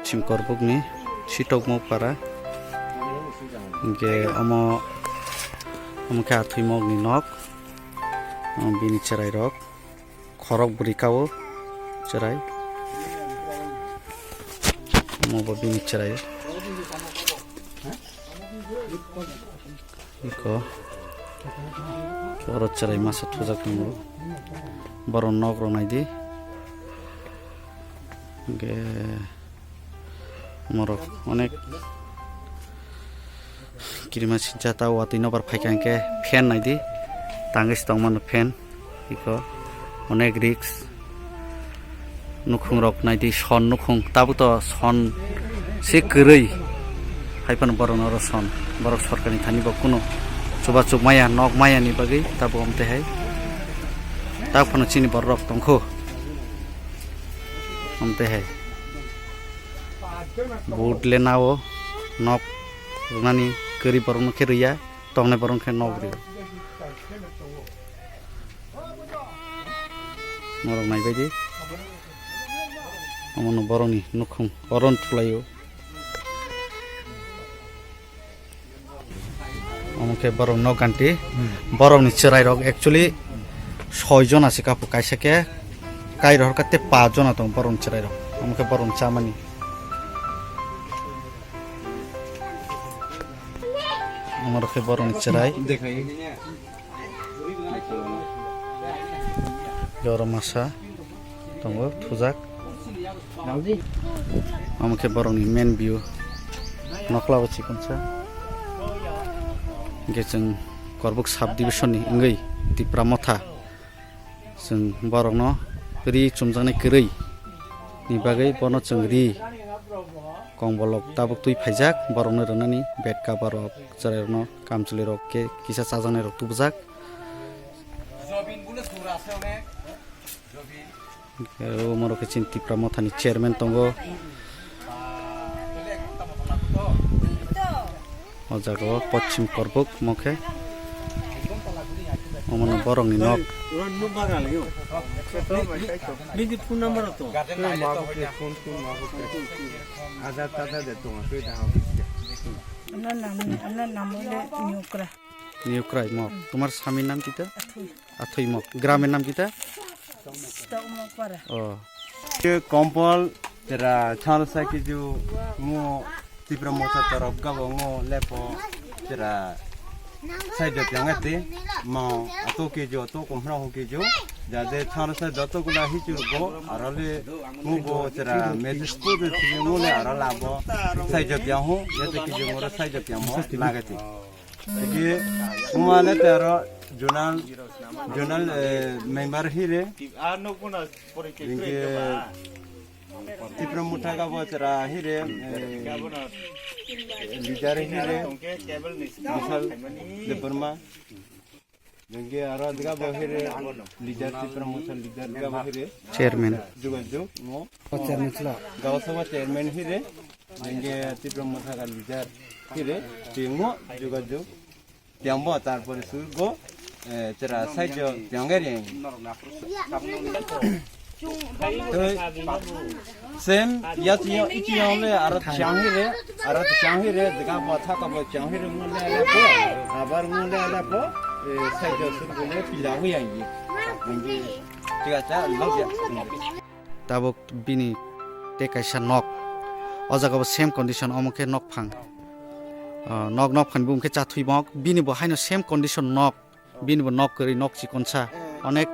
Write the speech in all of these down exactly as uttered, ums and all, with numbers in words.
Chimkorbukni sitokmok para. Hingke omo, omo khe athuimokni nok. Omo bini chwrairok. Khorok bwrwi kao chwrai. Omo bo bini chwrai. Iko. Oro chwrai masa thujak tongo. Borok nok rok naidi. Hingke morok onek kirima sincha ta watwi nobar phaikha hingke fan naidi. Tangwi se tongmano fan. Iko onek risk. Nukhung rok naidi son nukhung. Tabuk to son se kwrwi. Hai phano borok no oro son. Borok sorkar ni thani bo kuno chuba chuk maya, nok maya ni bagwi tabuk omte hai. Tabuk phano chini borok rok tongkho. Omte hai. Board le nao nok rwnani kwrwi borok no khe rwya. Tongnai borok khe nok rio. Norok naibaidi. Omono borokni nukhung oron thulaio. Omo khe borok nok ganti. Borokni chwrairok actually soi jona se kapu, kaisa khe kai rohor kha tei paanch jona tongo borokni chwrairok. Omo khe borokni chamani. Omo rok khe borokni chwrai. Jora masa tongo thujak. Omo khe borokni main view. Nokla o chikonsa. Hingke chwng Korbuk sub division ni wngwi Tipra Motha. Chwng borokno ri chumjaknai kwrwi ni bagwi bono chwng ri kongbolok tabuk twi phaijak, borokno rwnani bed cover rok, chwrairokno, kamchwlwirok khe kisa chajaknairok tubujak. Aro omorok khe chini Tipra Mothani chairman tongo. O jaga o Pochim Korbuk mokhe. Omono borokni nok. Bini phone number to. Ada tada de tonga pe da. Amna nam, amna nam le Niukra. Niukrai mok. Tomar samir nam kita? Athui. Athui mok. Gramir nam kita? Stokmokpara. Oh. Ke kompol tera chhar sa kiju ngo Tipra Motha torop gabo ngo lepo tera sai jot yang ate ma ato kiju ato komhra ho kiju jade chhar sa joto gula hichur go arale ngo bo tera message ko de ngo le arala bo sai jot yang ho yate kiju ngo sai jot yang mo lagati. Tiki, umane tero zonal, zonal, eh, member hire. Tiki, Tipra Motha gabo tera hire, eh, leader hire. Misal, Debbarma. Tiki, aro gabo hire, leader Tipra Motha leader gabo hire. Chairman. Jogajog, mo. O chairman chla. Gaon sabha chairman hire. Hingke Tipra Motha ka leader hire, timo jogajog. Tiyangbo, tarpore surgo, eh, tera saijo tiyangge ring. Tei, same, ya tiyo, itiyo le, aro tiyang hire, aro tiyang hire, dega bo, thaka bo, tiyang hire, ngule le po, abar ngule le po, eh, saijo surgo le, pila huyang yi. Nangji, tiga cha, log ya. Tabuk bini tei kaisa nok. O jaga bo same condition, omo khe nok phang. Ah, nok, nok phang bo hwnkhe chathuimok. Bini bo haino same condition nok. Bini bo nok kwrwi, nok chikonsa. Onek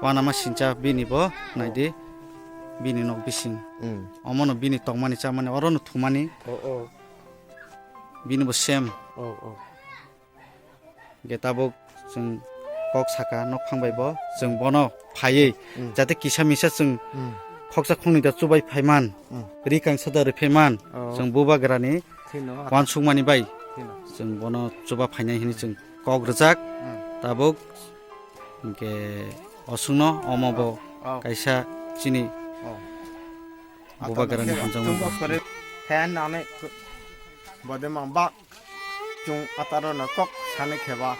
wanama sincha bini bo, naidi. Bini nok bising. Hmm. Omono bini tongmani chamani, orono thumani. Oh, oh. Bini bo same. Oh, oh. Hingke tabuk chwng kok saka, nok phang bai bo chwng bono phaiwi, hmm, jate kisa misa chwng, hmm, khoksa khoknwi da chubai phaiman, hmm, ri kangsa da rwphaiman, oh, chwng bubagrani, thino, wansukmani bai, thino, chwng bono chuba phainai hinwi chwng kok rwjak, hmm, tabuk hingke osongno omo bo, oh, kaisa chini, oh, bubagrani hamjakma. Chwng bo kwrwi khe nani bodemang bak. Chwng atarona kok sani kheba.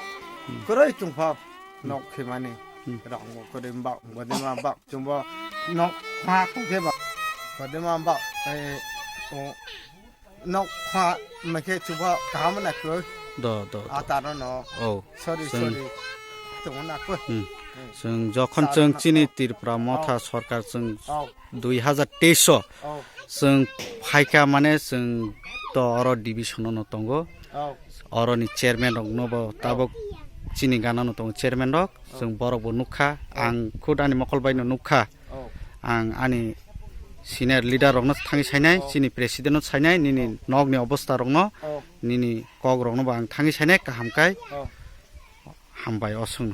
Hmm. Kwrwi chwngpha, hmm, nok khemani. Hmm. Rokbo kwrwi bak, bodema bak, chwngbo nok ha tongkheba. Bodema bak, eh, Oh, nok kha mekhe chuba kaham na ko. Do, do, do. Ataro no. Oh, sorry, chwng sorry. Tong na ko. Hmm. Chwng jokhon chwng chini Tripura Motha Sarkar chwng dui hazar teis o chwng phaikha mane chwng to oro division no tongo. Oro ni chairman rok no bo tabok chini gana no tongo chairman rok. Chwng borok bo nukha. Ang khud ani mokol bai no nukha. Ang ani senior leader rokno thangwi sainai, chini president no sainai, nini nokni obostha rokno, nini kok rokno bo ang thangwi sainai kaham kai. Hambai oswng.